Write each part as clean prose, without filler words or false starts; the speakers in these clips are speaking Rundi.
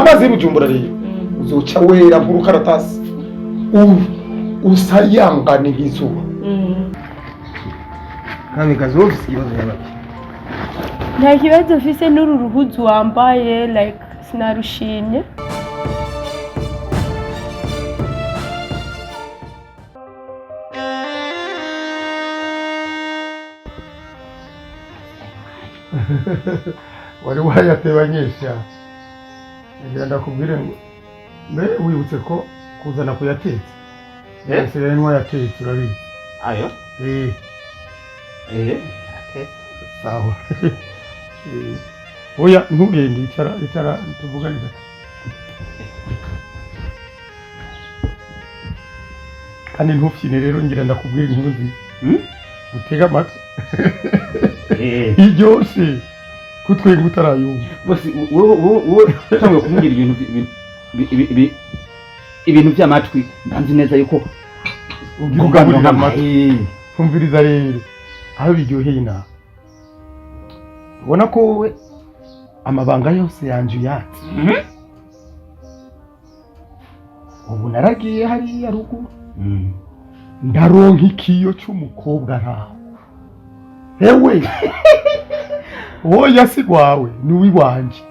Amazi y'Ibujumbura rero uzoca wera nk'urukaratasi, usayangane nk'izuba. Kamikazi, wowe ufise ikibazo nyabaki? Nta kibazo mfise n'uru ruhuzu wambaye, like sinarushimye. Wari wayatebanyesha, ngira ndakubwire ngo mbe wibutse ko kuzana kuyatetse. Eh? Nsigaye nwayatetse, urabizi. Ayo. Eh. Eh, ate. Sawa. Eh, oya, ntugende, icara, icara tuvugane gato. Kandi ntufyine rero, ngira ndakubwira inkuru nziza. Utege amatwi. Eh. Iryoshe kutwenga utarayumva. Bose wowe utanguye kumbwira ibintu ibintu by'amatwi, ndanzi neza yuko ugira ugaburira amatwi. Kumviriza rero aho biryoheye nawe, ubona ko wowe amabanga yose yanje uyatse. Ubu naragiye hariya ruguru, ndaronka ikiyo c'umukobwa araho. Ewe, oya, si gwawe, ni uwiwanje.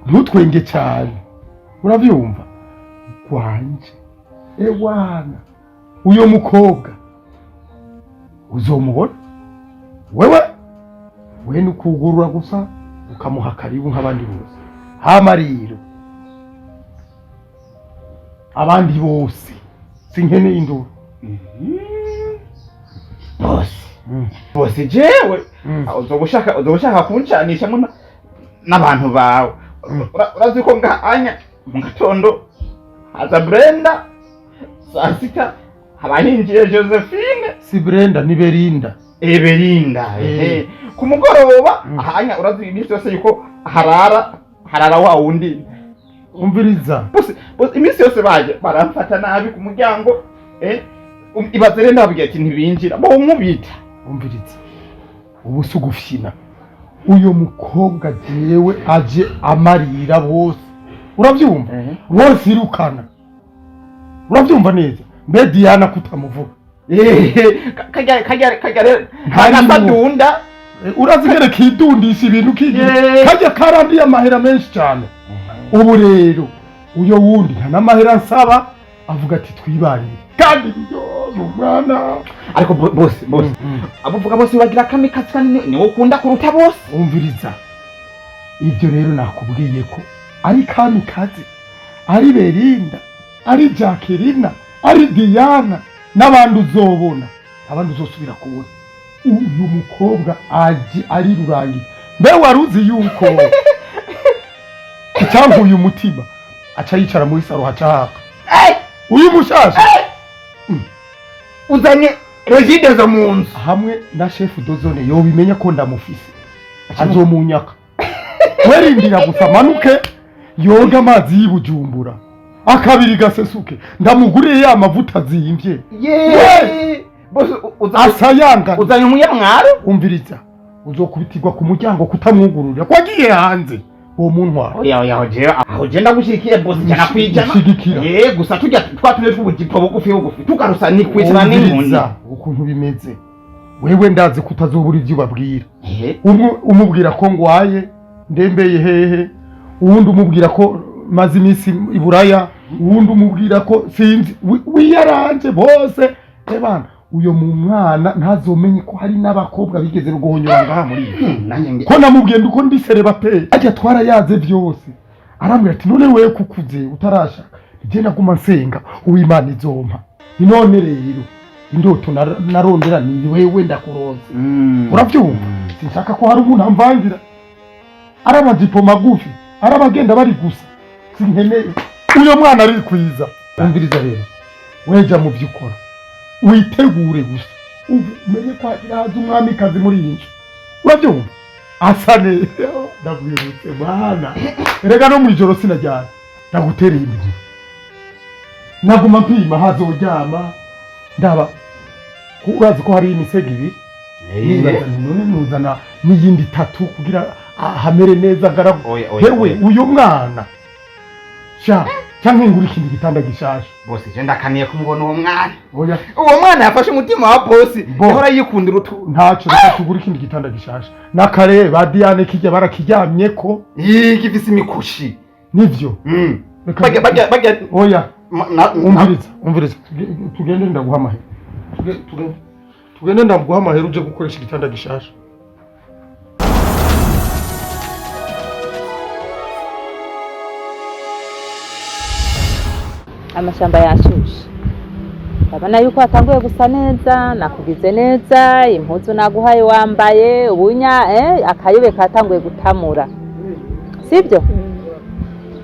Ntutwenge cyane, urabyumva? Gwanje ewana, uyo mukobwa uzomubona wewe, we ni ukugurura gusa ukamuha karibu nk'abandi bose. Hama rero abandi bose sinkeneye induru. Bose bose, jewe uzoba ushaka kuncanishamo n'abantu bawe. Urazi ko ngahanya mu gatondo haza Brenda, saa sita haba hinjiye Josephine. Si Brenda, ni Belinda. Ebelinda. Eh. Ku mugoroba ahanya urazi iminsi yose yuko harara wa wundi. Umviriza. Bose bose iminsi yose baje baramfata nabi ku muryango, eh. Ibaze rero ndababwira ati ntibinjira bo nkubita. Umviriza, ubu si ugufyina. Uyu mukobwa jewe aje amarira bose, urabyumva? Bose irukana, urabyumva neza? Mbe Diana kutamuvuga? Kajya rero Ntarimo. ntasadunda. Eh, urazi ngene kidundisha ibintu kigira. Kajya karandiye amahera menshi cyane. Ubu rero uyo wundi nta n'amahera nsaba, avuga ati twibanire kandi biryoze umwana. Ariko bose bose abo uvuga bose bagira kamikazi kandi niwe ukunda kuruta bose. Umviriza, ibyo rero nakubwiye ko ari Kamikazi, ari Belinda, ari Jacqueline, ari Diana n'abandi uzobona, abandi uzosubira kubona. Uyu mukobwa aje ari rurangiye. Mbe wari uzi yuko icyankuye umutima, aca yicara muri saro haca haka uyu mushasha? Uzanye Regideso mu nzu? Hamwe na chef de zone. Yobimenya ko ndamufise azomunyaka. Werindira gusa manuke yoga amazi y'Ibujumbura akabiri gasesuke, ndamuguriye ya mavuta azimvye. Yeee, bose asayangana. Uzanye umunyamwaro. Umviriza, uzokubitirwa ku muryango kutamwugururira ko agiye hanze uwo muntwara. Oya oya, aho jewe aho je ndagushigikiye bose 100%. Ushigikira. Eh, gusa tujya twa tumwe tw'ubujipo bugufi bugufi tugarusa ni kwicara n'inkoni. Umviriza ukuntu bimeze, wewe ndazi ko utazobura ivyo ubabwira. Eh. Umwe umubwira ko ngwaye ndembeye hehe, uwundi umubwira ko maze iminsi i Buraya, uwundi umubwira ko sinzi wiyaranje bose. Ebana, uyo mu mwana ntazomenye ko hari n'abakobwa bigeze guhonyora ngaha muri iyi. Nanjye ko namubwiye ndiko ndi célibataire, ajya twarayaze byose, arambwira ati none wewe kukuze utarashaka? Je naguma nsenga uwimana izompa. None rero indoto narondera ni wewe, ndakuronse. Urabyumva? Sinshaka ko hari umuntu amvangira, ari amajipo magufi, ari abagenda bari gusa, sinkeneye. Uyo mwana ari kwiza. Umviriza rero, weja mu byo ukora witegure gusa, ubu umenye ko hagira haza umwamikazi muri iyi nzu, urabyumva? Asa neza, ndakwibutse mwana. Erega no mu ijoro sinajyana, ndagutereye imbere, naguma mpima hazoryama ndaba. Urazi ko hari imisego ibiri, nibaza nti none nuzana n'iyindi itatu kugira hamere neza garagu. Oya oya. Hewe, uyu mwana Sha, canke ngura ikindi gitanda gishasha. Bosi, je ndakaniye kumubona uwo mwana. Oya. Uwo mwana yafashe umutima wa bosi. Bo. Yahora yikundira utu. Ntaco, reka tugure ikindi gitanda gishasha. Nakare ba Diane kijya barakiryamyeko. Ii, gifise imikushi. Nivyo. Reka- Bajya bajya bajya. Oya. Ma- Umviriza, umviriza. Tugende ndaguha amahera. Tugende. Tugende ndaguha amahera uje gukoresha igitanda gishasha. Amashamba yashushe, ndabona yuko watanguye gusa neza, nakugize neza, impuzu naguhaye wambaye ubunya, akayobe katanguye gutamura, sibyo?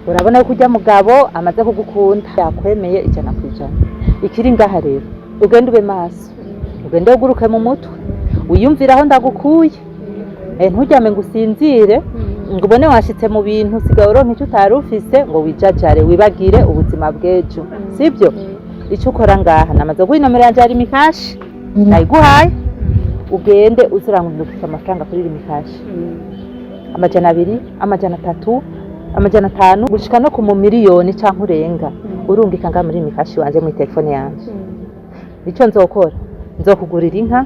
Urabona yuko ujya mugabo amaze kugukunda, yakwemeye 100%. Ikiri ngaha rero, ugende ube maso, ugende uguruke mu mutwe, wiyumvire aho ndagukuye. Nturyame ngo usinzire ngo ubone washitse mu bintu, usigaye uronka icyo utari ufise ngo wijajare, wibagire ubuzima bw'ejo, sibyo? Icyo ukora ngaha, namaze guha inomero yanje ya Lumicash, nayiguhaye. Ugende uzirangurira amafaranga kuri Lumicash, 200, 300, 500, gushika no ku mumiliyoni canke urenga, urungika ngaha muri Lumicash wanje, muri telefone yanje. Icyo nzokora, nzokugurira inka,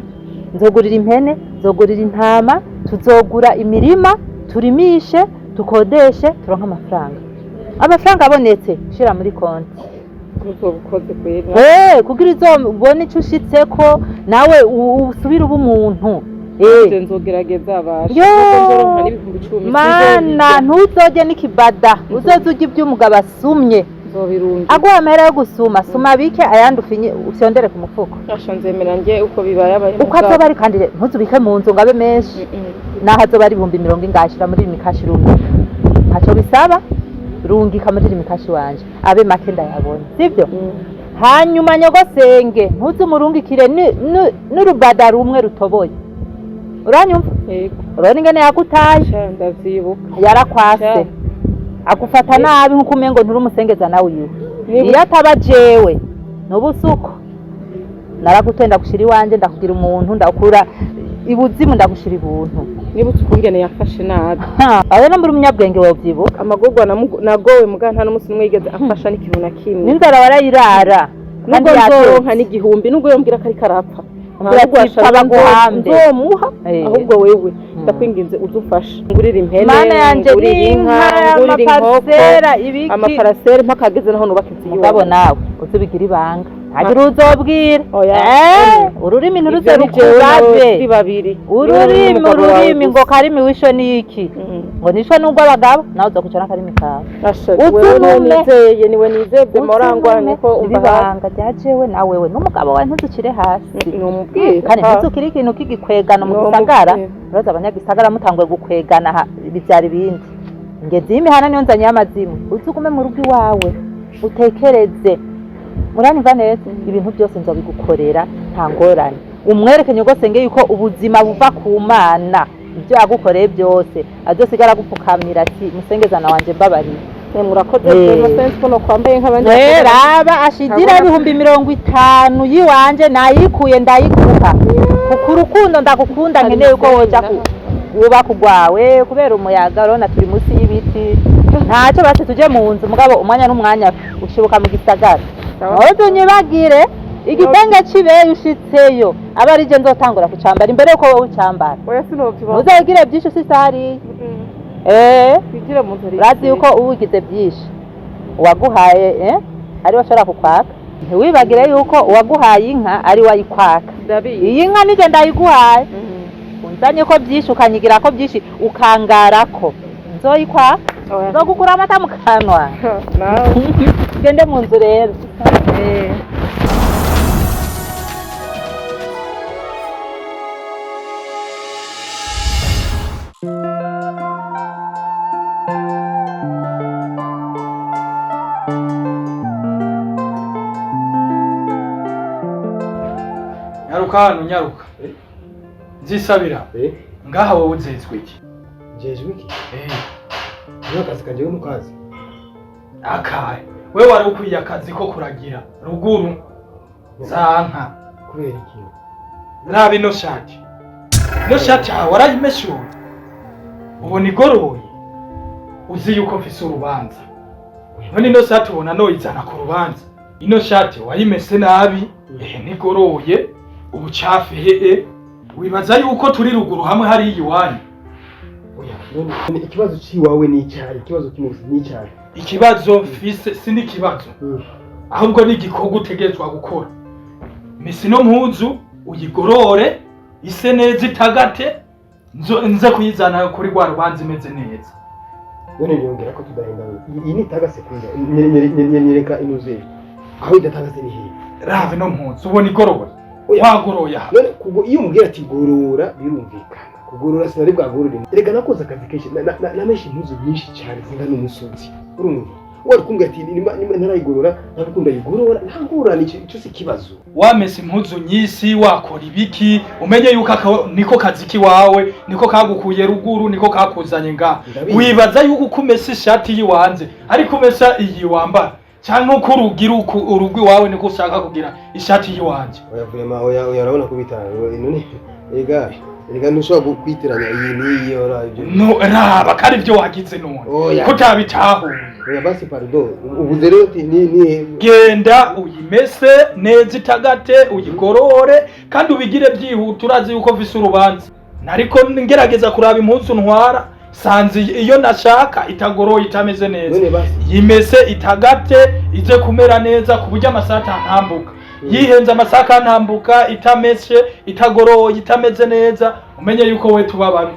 nzogurira impene, nzogurira intama, tuzogura imirima, turimishe, tukodeshe, turonke amafaranga. Amafaranga abonetse, shira muri konti. Uzobukoze kwera. Kugira uzobone ico ushitseko, nawe usubire uba umuntu. Nje nzogerageza abasha. Yo! Nzoronka n'10,000. Mana, ntuzorye n'ikibada, uzoze urya ibyo umugabo asumye. Nzobirungi. Aguha amahera yo gusuma, suma bike, ayandi ufinye ufyondere ku mufuko. Asha, nzemera nge uko bibaye abaye. Uko azoba ari, kandi rero ntuzubike mu nzu ngo abe menshi. Naho azoba ari 50,000, shira muri Lumicash, rungika, ntaco bisaba. Rungika muri Lumicash wanje, abe make ndayabona, sibyo? Hanyuma nyogosenge ntuzumurungikire n'urubada rumwe rutoboye, uranyumva? Yego. Urabona ingene yagutaye? Sha, ndavyibuka. Yarakwase. Sha. Agufata nabi nkuko umengo nturi umusengeza nawe iwe. Niba- Iyo ataba jewe nubu suko naragutenda, ndagushira iwanje, ndakugira umuntu, ndakura ibuzimu, ndagushira ibuntu. Nibutse ukungene yafashe nabi. Aho no muri umunyabwenge wovyibuka. Amagorwa nagowe muga nta n'umunsi n'umwe yigeze amfasha n'ikintu na kimwe. N'inzara warayirara. Nubwo Kandi nzoronka yatetse. n'igihumbi, nubwo yombwira ko ariko arapfa, Umbwira ntabwo ati, washa "Pfa baguhambe." nzomuha. Ahubwo wewe, ndakwinginze uzufashe ngurire impene, Mana yanje, ngurire inka, n'inka, ngurire inkoko, amaparisera, ibiki. Amaparasere, mpaka ageze naho nubaka inzu Mugabo yiwe. nawe uzubigira ibanga, ntagira uzobwira. Oya. Ururimi ntiruze Ivyo ni jewe nawe rukubaze. turi babiri. Ururimi, N'umugabo wawe ururimi ngo gusa. karimi wisho niki? Ngo nishwe n'ubwo abagabo, nawe uzokuca n'akarimi kawe. Asha, wewe niwe Utunume. nizeye, niwe nizeye morangwane ko umva hafi. Ibibanga rya jewe na wewe n'umugabo wawe ntuzukire hasi. Numubwira. Kandi ntuzukire ikintu k'igikwegano mu gisagara. Uraza abanyagisagara mutanguye gukwegana bivyara ibindi. Ingenzi y'imihana niyo nzanye y'amazimwe. Uzugume mu rugo iwawe utekereze, muranyumva neza? Ibintu byose nzobigukorera, nta ngorane. Umwereke nyogosenge yuko ubuzima buva ku Mana. Ibyo yagukoreye byose azosigara agupfukamira ati: "Musengezana wanje, mbabariye." Murakoze pe, sense ko nokwambaye nk'abandi. We raba, ashidira 50,000 yiwanje nayikuye, ndayiguha kuko urukundo ndagukunda. Nkeneye yuko woja wubaka urwawe kubera umuyaga. Urabona turi munsi y'ibiti, ntacyo basi tuje mu nzu, mugabo umwanya n'umwanya ushibuka mu gisagara. Ntuzunyibagire igitenge c'ibeyi, ushitseyo aba ari je nzotangura kucambara imbere yuko wowe ucambara. Oya, sinovyibaho. Ntuzogire byinshi ushitse hariya. Twigire mu nzu. Urazi yuko uba ugize byinshi, uwaguhaye ariwe ashobora kukwaka. Ntiwibagire yuko uwaguhaye inka ari we ayikwaka. Ndabizi. Iyi nka nije ndayiguhaye, unzanye ko byinshi, ukanyigira ko byinshi, ukangarako, nzoyikwaka. Oya. Nzogukura amata mu kanwa. Nawe. Tugende mu nzu rero. Nyaruka hano, nyaruka. Nzisabira ngaha, wowe uzezwe iki? Njejwe iki? Eh. Niyo akazi kanje nukazi. Akahe? We wari ukwiye akazi ko kuragira ruguru za nka. Kubera iki? Raba ino shati, ino shati yawe warayimeshuye, ubona igoroye. Uzi yuko mfise urubanza. Oya. None ino shati ubona noyizana ku rubanza? Ino shati wayimese nabi, ehe, ntigoroye, ubucafu hehe. Wibaza yuko turi ruguru hamwe hariya iwanyu? Oya, none ikibazo ciwawe ni icyayi? Ikibazo kimwe gusa ni icyayi? Ikibazo mfise si n'ikibazo, ahubwo ni igikorwa utegerezwa gukora. Mesa ino mpuzu, uyigorore ise neza, itagate, nze kuyizana kuri rwa rubanza imeze neza. None niyongera ko tudahenda, iyi ni itagase kwera. Nyereka inuze aho idatagase ni hehe? Raba ino mpuzu, ubona igoroye? Oya. Wagoroye aha? None iyo umubwira ati gorora, birumvikana kugorora. Sinari bwagorore reka, nakoze akazi kenshi, nameshe impuzu nyinshi cyane zingana n'umusozi. Urumva wari kumbwira ati nimba ntarayigorora, ntabwo ndayigorora, nta ngorane, icyo si ikibazo. Wamesa impuzu nyinshi, wakora ibiki, umenye yuko niko kazi kiwawe, niko kagukuye ruguru, niko kakuzanye ngaha. Ndabizi. Wibaza yuko uko umesa ishati yiwanze ariko umesa iyi wambara, canke uko urugira urugo iwawe niko ushaka kugira ishati yiwanje? Oya, vraiment, oya, oya, urabona ko bitanga none. Ega ntushobora kwitiranya iyi n'iyi, ora ibyo. No raba ko ari byo wagize none. Oya. Ko utabitahuye. Oya, basi pardon. Ubuze rero uti ni Genda uyimese neza, itagate, uyigorore kandi ubigire byihuta. Urazi yuko mfise urubanza. Nariko ngerageza kuraba impuzu ntwara, sanze iyo nashaka itagoroye, itameze neza. None basi. Yimese itagate, ize kumera neza ku buryo amasaha atantambuka. Yihenze amasaha akantambuka itameshe, itagoroye, itameze neza, umenye yuko we tuba babi.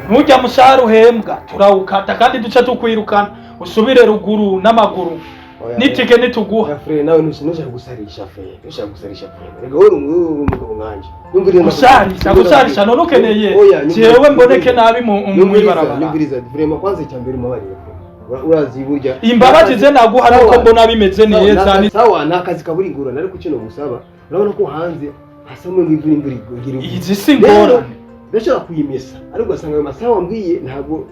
Ntujya mushahara uhembwa turawukata, kandi duce tukwirukana usubire ruguru n'amaguru. Oya, n'itike nituguha. Oya frère, nawe ntushaka gusarisha frère, ntushaka gusarisha frère. Rega wowe uri umugabo nkanje. Nyumviriza. Gusarisha, gusarisha, none ukeneye Oya, nyumviriza. jewe mboneke nabi mu Nyumviriza, mw'ibarabara? nyumviriza vraiment, kwanza icya mbere umubabarire frère. Urazi burya Imbabazi ze naguha nuko Sawa. mbona bimeze Sawa, neza. sawa, ni akazi kabura ingorane, ariko icyo nagusaba, urabona ko hanze hasa n'imvura, imvura igira. Izi si ingorane. Ndashobora kuyimesa, ariko ugasanga ayo masaha wambwiye ntabwo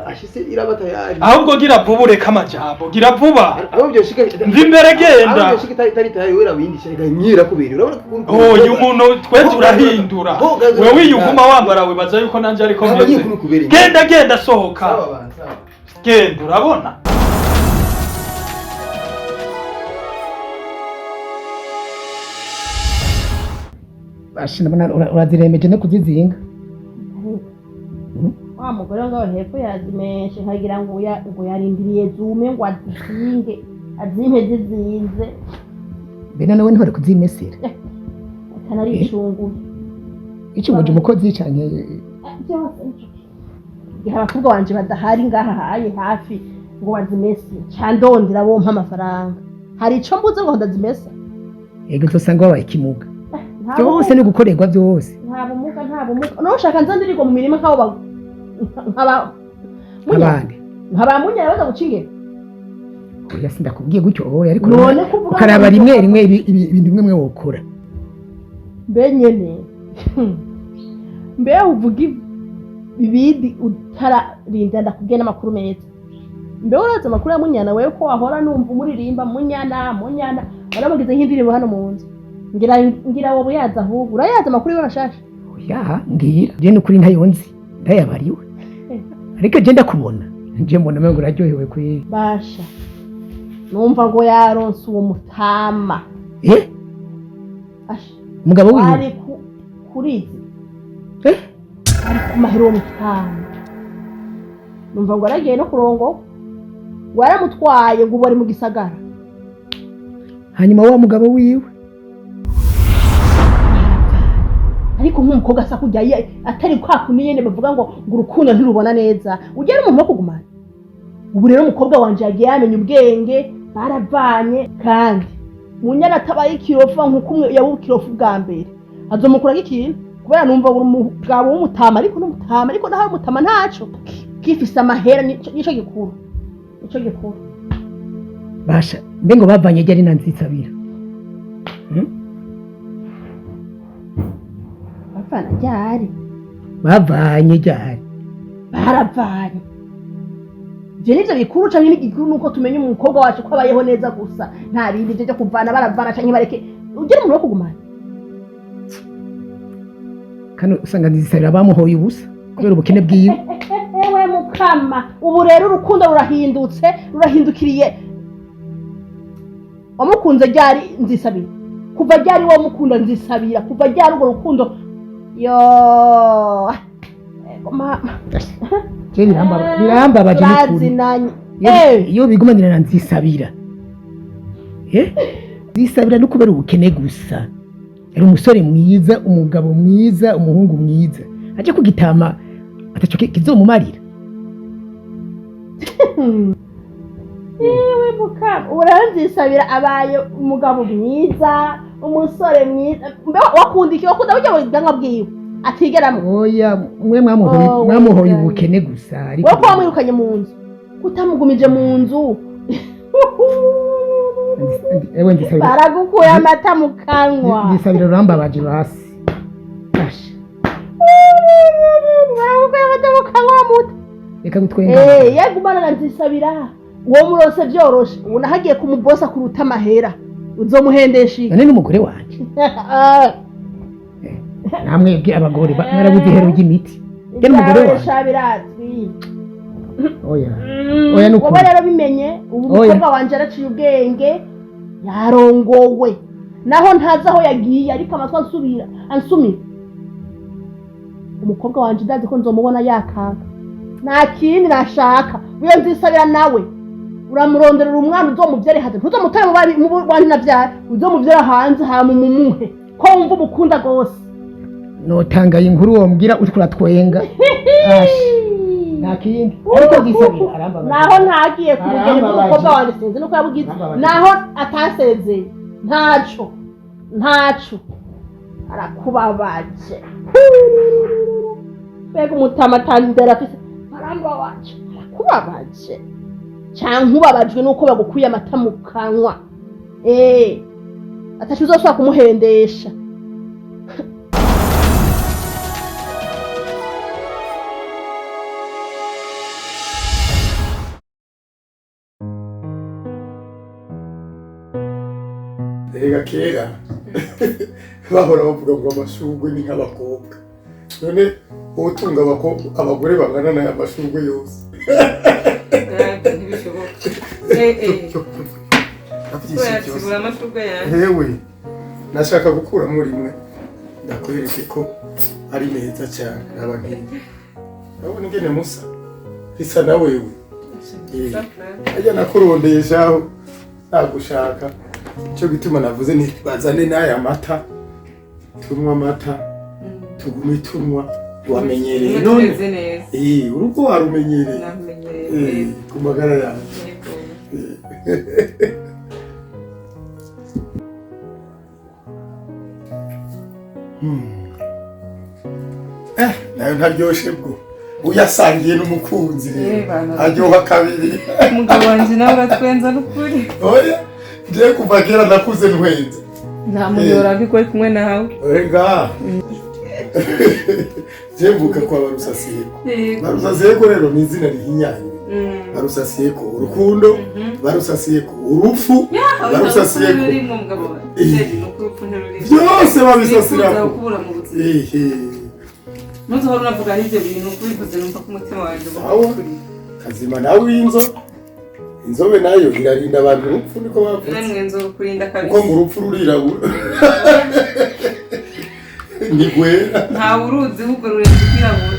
ashitse iraba tayari. Ahubwo gira vuba, ureke amajambo, gira vuba. Aho byoshika Mva imbere, genda. Aho byoshika itari tayari, wera windisha reka nyira kubera urabona ko Oya, umuntu twe turahindura. Wewe iyo uguma wambara wibaza yuko nanje ariko Ntabwo ngiye meze. kubikubera. Genda, genda, sohoka. Sawa bana, sawa. Genda, urabona. Basha, ndabona uraziremeje no kuzizinga. Wa mugore ngaho hepfo yazimeshe, nkagira ngo ngo yarindiriye zume ngo azizinge, azimpe zizinze. Mbe nawe ntwari kuzimesera? Akanaricunguye. Icunguje umukozi canke? Byose nico. Igihe abakobwa banje badahari ngaha haye hafi ngo bazimese, ca ndondera bompa amafaranga. Hari ico mbuze ngo ndazimesa? Ego, uzosanga wabaye ikimuga. Nta Byose ni gukorerwa byose. Nta bumuga, nta bumuga. Nushaka nza ndirirwa mu mirima nk'abo nk'aba Munya. Abandi? Nkaba munyara baza guca ingero. Oya, sindakubwiye gutyo, oya, ariko None kuvuga ukaraba rimwe rimwe ibintu bimwe mwe wokora. Mbe nyene, mbe uvuga ibindi utararinda ndakubwiye n'amakuru meza. Mbe urazi amakuru ya Munyana? Wewe ko wahora numva umuririmba Munyana, Munyana, waramugize nk'indirimbo hano mu nzu, ngira wowe uyazi. Ahubwo urayazi amakuru yiwe mashasha? Oya, mbwira je, nukuri ntayo nzi, ndayabariwe, ariko je ndakubona, je mbona umengo uraryohewe kweri. Basha, numva ngo yaronse uwo mutama. Eh? Asha. Umugabo wiwe? Ari kurizi. Eh? Ari ku mahera uwo mutama. Numva ngo aragiye no kurongo, ngo yaramutwaye, ngo ubu ari mu gisagara. Hanyuma wa mugabo wiwe? Ariko nk'umukobwa asa kujya atari kwa kundi nyene bavuga ngo urukundo ntirubona neza, ujya ari umuntu wo kugumana. Ubu rero umukobwa wanje yagiye yamenya ubwenge, baravanye. Kandi Munyana atabaye ikirofa nk'uko umwe yaba ikirofa ubwa mbere, azomukurako ikintu, kubera numva uri umugabo w'umutama, ariko n'umutama, ariko naho ari umutama ntaco kifise amahera, nico gikuru, nico gikuru. Basha, mbe ngo bavanye ryari na Nzisabira? Bavana ryari? Bavanye ryari? Baravanye. Ivyo nivyo bikuru canke n'igikuru nuko tumenya umukobwa wacu ko abayeho neza gusa, nta bindi vyo kuvana baravana canke bareke. Ugira umuntu wo kugumana. Kano usanga Nzisabira bamuhoye ubusa kubera ubukene bwiwe. Ewe mukama, ubu rero urukundo rurahindutse, rurahindukiriye. Wamukunze ryari Nzisabira? Kuva ryari wamukunda Nzisabira? Kuva ryari urwo rukundo? Yo, ego mama. Je birambabaje n'ukuri. Turazinanye. Iyo bigumanira na Nzisabira. Nzisabira no kubera ubukene gusa. Yari umusore mwiza, umugabo mwiza, umuhungu mwiza. Aje kugitama ataco kizomumarira. Yewe mukama, ubu rero Nzisabira abaye umugabo mwiza, umusore mwiza. Mbe wakunda iki? Wakunda burya bwanwa bwiwe atigeramo? Oya, mwe mwamuhoye Oh, mwamuhoye we ubukene gusa, ariko wowe ko wamwirukanye mu nzu, kutamugumije mu nzu? Ewe Nzisabira, baragukuye amata mu kanwa. Nzisabira urambabaje basi. Asha, baragukuye amata mu kanwa muta. Reka gutwenga. Eh, yegumana na Nzisabira uwo murose vyoroshe. Ubu nahagiye kumubosa kuruta amahera uzomuhendesha iki? None n'umugore wanje. Namwebwe abagore mwarabuze ihero ry'imiti. Yari umugore wanje. Ibyawe birazwi. Oya. Oya nukuri. Wowe rero bimenye ubu, Oya. umukobwa wanje araciye ubwenge, yarongowe, naho ntazi aho yagiye, ariko amatwi ansubira ansumira umukobwa wanje ndazi ko nzomubona yakaka. Nta kindi nashaka. Uyo Nzisabira nawe uramuronderera umwana uzomuvyare hanze, ntuzomutore mu bari mu bantu navyara, uzomuvyara hanze, hama umumuhe ko wumva umukunda gose. Notangaye inkuru wombwira uriko uratwenga. Asha. Nta kindi. Ariko Nzisabira arambabaje. Naho ntagiye ku bugeni Arambabaje. bw'umukobwa wanjye, sinzi nuko yabugize. Arambabaje. Naho atasezeye, ntaco ntaco, arakubabaje. Mbega umutama atandera afise! Arambabaje, arakubabaje, canke ubabajwe nuko bagukuye amata mu kanwa? Eh, ataco uzosubira kumuhendesha. Erega kera bahora bavuga ngo amashurwe ni nk'abakobwa. None utunga abakobwa, abagore bangana n'aya mashurwe yose? Ntibishoboka. Eh eh. Navyishe byose. Sibura amashurwe yanjye. Hewe, nashaka gukuramo rimwe ndakwereke ko ari meza cyane. Raba nk'iyi, urabona ingene musa, risa na wewe. Eh, ajya nakurondeye shaho nagushaka. Icyo gituma navuze nti bazane n'aya mata, tunywa amata, tugume tunywa. Wamenyereye none? Tumeze neza. Eh, urugo warumenyereye? Namenyereye. Eh, ku magara yanjye. Yego. Eh, nayo ntaryoshe bwo uyasangiye n'umukunzi rero. Eh, bana. Aryoha kabiri. Umugabo wanjye nawe uratwenza n'ukuri. Oya, ngiye kuva kera ndakuze ntwenze. Nta muntu yorambirwa ari kumwe nawe. Oya, ngiye mvuka kwa Barusasiyeko. Yego. Barusasiyeko rero ni izina rihinyanywe. Barusasiyeko urukundo, barusasiyeko urupfu, barusasiyeko Rurimo mugabo wanjye. Ni ukuri urupfu ntirurimo. Byose Sinifuza babisasirako. kukubura mu buzima. Ehe. Ntuzohora unavuga n'ibyo bintu, kubivuze numva ko umutima wanjye ugomba Sawa. guturika. Kazima nawe w'inzo inzobe nayo irarinda abantu urupfu, niko bavuze. Namwe nzokurinda Kuko kabisa. ngo urupfu rurirabura ntigwera. Ntawe uruzi ahubwo rurenze kwirabura.